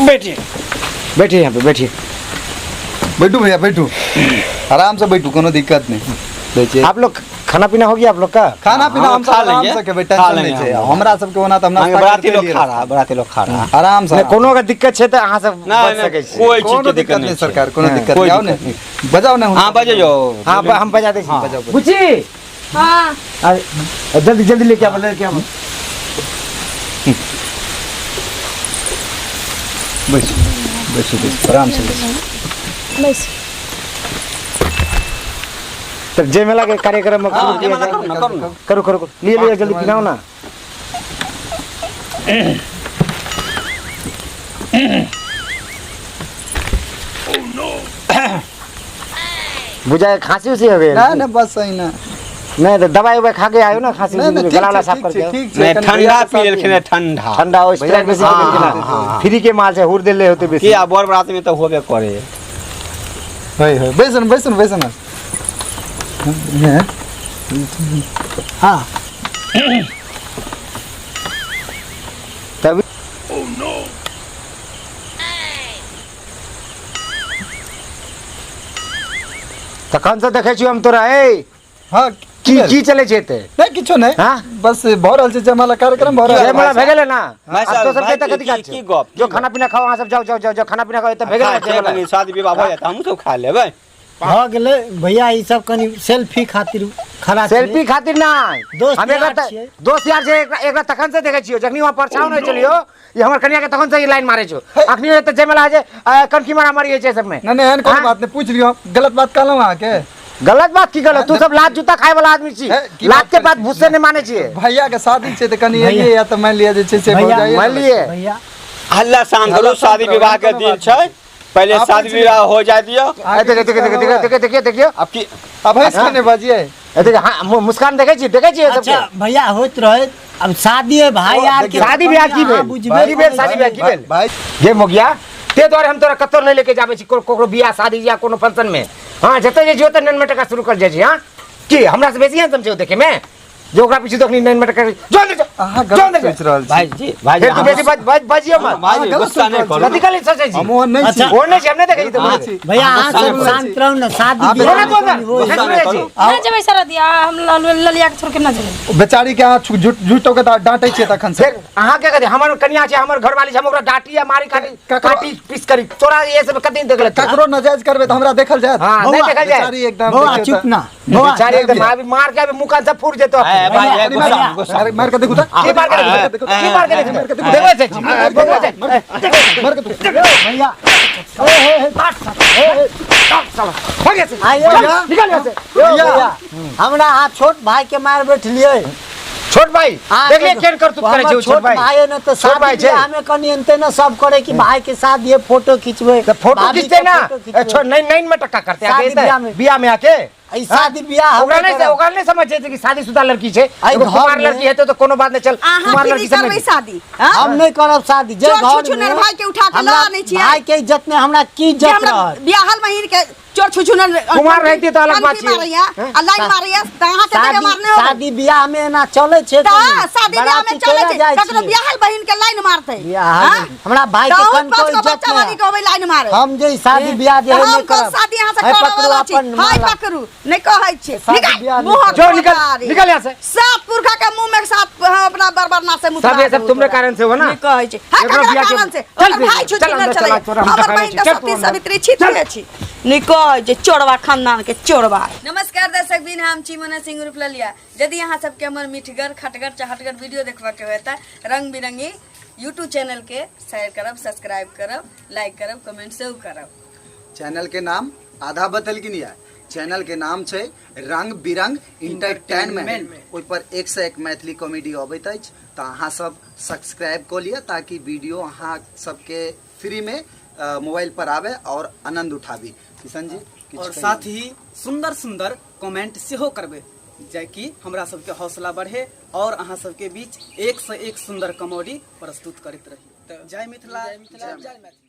बैठिए बैठिए यहाँ पे बैठिए। बैठू भैया बैठू, आराम से बैठू, कोनो दिक्कत नहीं। देखिए आप लोग खाना पीना हो गया आप लोग का? खाना पीना हाँ, हम सब खा आराम लेंगे। से खेबै, खा टेंशन लेंगे नहीं छै। हम। हमरा सबके ओना तऽ हम नाश्ता बराती करते लोग एलियै खा रहा, बराती लोग खा रहा। आराम से। नहीं, कोनो अगर दिक्कत छै तऽ अहाँ सब नहीं, बच नहीं, सकै छी। कोई चीज कोनो के दिक्कत नहीं छै। सरकार, कोनो हाँ, दिक्कत कोई नहीं। आओ ने बजाओ ने। हाँ बजे हाँ हम बजा दै छी। हाँ, बजाओ, बजाओ। बुच्ची हाँ अरे जल्दी जल्दी लेके आबो, लेके आबो। बैसू बैसू बैसू, आराम से बैसू। बैस। तब जयमाला के कार्यक्रम में हाँ, शुरू किया जयमाला जाए। करू ना, करू ना। करू करू करू। लिए लिए जल्दी पिलाओ ना। बुझाए खांसी उसी हो गई? ना ना बस सही ना। नहीं तो दवाई उवाई खा के आयो ना, खांसी नहीं, उसी नहीं, गला ठीक वाला छै, साफ ठीक करके छै, आओ। ठीक छै, नहीं कनि ठंडा भैया के पी लेलखिन साथ ठंडा। ठंडा हो स्प्राइट बेसी हाँ, पी लेलखिन हाँ, ना। हाँ। फ्री के माल छै, हुर देले होते बेसी। की आ बर बरात में तो होबे करे। होय होय, बैसू ने बैसू ने बैसू ने। हाँ तब तखन से देखै छियौ हम तोरा। ए हाँ की की की चलै छै एते? नहीं किछो नहीं। हाँ? बस भऽ रहल छै जयमाला कार्यक्रम भऽ रहल छै। जयमाला भए गेलै ना? भाई आब साहब, दोसर भाई के तऽ कथी की- काज छै? की गप, जो की खाना पीना खाओ अहाँ सब, जाओ जाओ जाओ जाओ खाना पीना खाओ, एते भए गेलै खा छै, जयमाला। कनी शादी विवाह भऽ जायत हमहूँ सब खा लेबै। भऽ गेलै भैया, ई सब कनि सेल्फी खातिर खड़ा छलै। सेल्फी खातिर नहि, दोस्त हम एकरा यार तऽ- छियै। दोस्त यार छै, एकरा एकरा तखन से देखै छियौ जखनी वहाँ परछाव नहि चलियो, ई हमर कनिया के तखन से ई लाइन मारै छौ। अखनी एते जयमाला होइ छै, कनखी मारा मारी होइ छै सबमे। नहीं नहीं, एहन कोनो हाँ? बात नहीं, पूछ लियौ, गलत बात कहलहुँ अहाँके? गलत बात की गलत? तू सब लात जूता खाए वाला आदमी छी, हे, की लात बात के करै बाद छी? भूसे नहि मानै छियै। भैया के शादी छै तऽ कनि भैया। एलियै या तऽ मानि लिअ जे छै से भैया, भौजाइए मानि लिअ। भैया हल्ला शांत करू, हल्ला शांत शादी रहू, विवाह के कोनो दिन बात छै, पहिले आप शादी पूछ विवाह हो जाय दियौ। देखियो देखियो देखियो देखियो देखियो देखियो। अब की अब हँसि के नहि बजियै। देखियो, हाँ, मुस्कान देखै छी, देखै छी अच्छा सबके। भैया होइत रहे अब शादी है भाई यार के, शादी बियाह की भेल? अहाँ बुझबे की भेल करै शादी छी। बियाह की भेल? भाई गे मोगिया, ते दुआरे हम तोरा कतौ नहि लेके जाबै छी ककरो बियाह शादी या कोनो फंक्शन में। हाँ जतऽ जाइ छी ओतऽ नैन मटका शुरू कर जाइ छी। हाँ की हमरा से बेसी हैंडसम छै ओ देखे में, जो ओकरा पीछे तखनी नैन मटका जो अंदर जो, अहाँ जो गलत अंदर जो। सोचि रहल छी। भाईजी भाईजी फेर तू बेसी बज बज बजियो मत। भाईजी अहाँ गलत गुस्सा सोचि नहि रहल करू। कथी कहली सोचै छी? हम ओहन नहि छी। अच्छा। ओ नहि छी, हम नहि देखै छी हम तऽ छी। भैया अहाँ गुस्सा सब नहि करू। शांत रहू ने, शादी अहाँ बियाह जो ना तू अंदर, होई। गुस्सा नहि नहि करू। छी। ना जेबै सरदिया, हम ललिया के छोड़ के ना जेबै। बेचारी के अहाँ झूठो के डांटै छियै तखन से। फेर अहाँ के कथी? हमर कनिया छै, हमर घरवाली छै, हम ओकरा डांटी आ मारी काटी ककरो- काटी पीस करी। तोरा ये सब कते दिन देखल? ककरो नाजायज करबै तऽ हमरा देखल जायत? हाँ, नहीं बौआ, देखल जाए। बेचारी एकदम बौआ देखियौ चुप तऽ- ना बौआ। बेचारी एकदम अभी मार के अभी मुंह कान सब फूट जेतो। ए, भाई, ए, कनि गुस्सा मार- गुस्सा अरे, मार के देखू तऽ। की मार के देखू? की मार के देखू? देखो से देखो से। मार के देखू। भैया साला भाग यहाँ से। आइयो चल, निकल यहाँ से। यौ भैया, हमरा अहाँ छोट भाई के मार बैठलियै। छोट भाई अहाँ देखलिए के- केहन करतूत करै हमर छै ओ छोट भाई। भाई ने तऽ छोट भाई शादी छै। बियाह में कनि एनते ने सब करे कि भाई के साथ ये फोटो खिंचबै, तऽ फोटो भाभी के खींचते ना फोटो खिंचबै। ए, छोट नहीं नहीं में टक्का करते आके शादी एतै, बियाह में। बियाह में आके ई शादी बियाह हम ओकरा नहीं करब। ओकरा नहीं समझ छै कि शादीशुदा लड़की छै। एहि एगो घर कुमार में- लड़की हेतै तऽ कोनो बात नहीं, चल अहाँ कुमार की लड़की सब करबै नहीं। शादी? हाँ? हम नहीं करब शादी जे चोर घर छुछुनर में भाई के उठा के लऽ हमरा आनै छियै। भाई के इज्जत ने हमरा की जे इज्जत हमरा रहत? बियाहल बहिन के चोर छुछुनर कुमार रहितै तऽ अलग बात कनखी छियै। मारैया आ लाइन मारैया तऽ अहाँ के शादी मारने हो शादी बियाह में एना चलै छै तऽ कनि। शादी बियाह में बराती चलै केना छै जाइ ककरो छियै? बियाहल बहिन के लाइन मारतै? बियाह हाँ? हमरा भाई के तऽ कनको पाँच गो इज्जत बच्चा वाली नहीं के ओबै लाइन मारे। हम जे ई शादी बियाह जे तऽ है हम नहीं कोन करब। शादी अहाँ से है करऽ पकड़ू वाला छी? अपन हाय माला। पकड़ू नहि कहै छी। शादी निकल बियाह नहीं मुँहक जो निकल कोदारी। निकल यहाँ से। सात पुरखा के मुंह में सात हम अपना बरबर ना से सब ये सब तुमरे कारण से हो ना? नहि कहै छी। हाँ, एकरो ककरा बियाह के- कारण से? चल ओकर भाई चल छुछुनर अंदर छलै। चला, तोरा हम हमर देखाबै बहिन छी। के चल तू सती अंदर। सावित्री छितरे छी। नहि कहै छै चोरबा खानदान के चोरबा। नमस्कार दर्शक बिन, हम छी मना सिंह रूप ललिया। यदि अहाँ सबके हमर मिठगर खटगर चहटगर वीडियो देखबाके होय तऽ रंग बिरंगी यूट्यूब चैनल के शेयर करब, सब्सक्राइब करब, लाइक करब, कमेंट सेहो करब। चैनल के नाम आधा बदलकिन यऽ। चैनल के नाम छै रंग बिरंग इंटरटेनमेंट। ओहि पर एक से एक मैथिली कॉमेडी अबैत अछि, तऽ अहाँ सब सब्सक्राइब कऽ लिअ ताकि वीडियो अहाँ सबके फ्री में मोबाइल पर आवे और आनंद उठाबी। किशन जी किछु और कहियौ। साथ ही सुंदर सुंदर कमेंट सेहो करबै जाकि हमरा सबके हौसला बढ़े और अहाँ सबके बीच एक से एक सुंदर कॉमेडी प्रस्तुत करैत रही। तऽ जय मिथिला, जय मैथिली।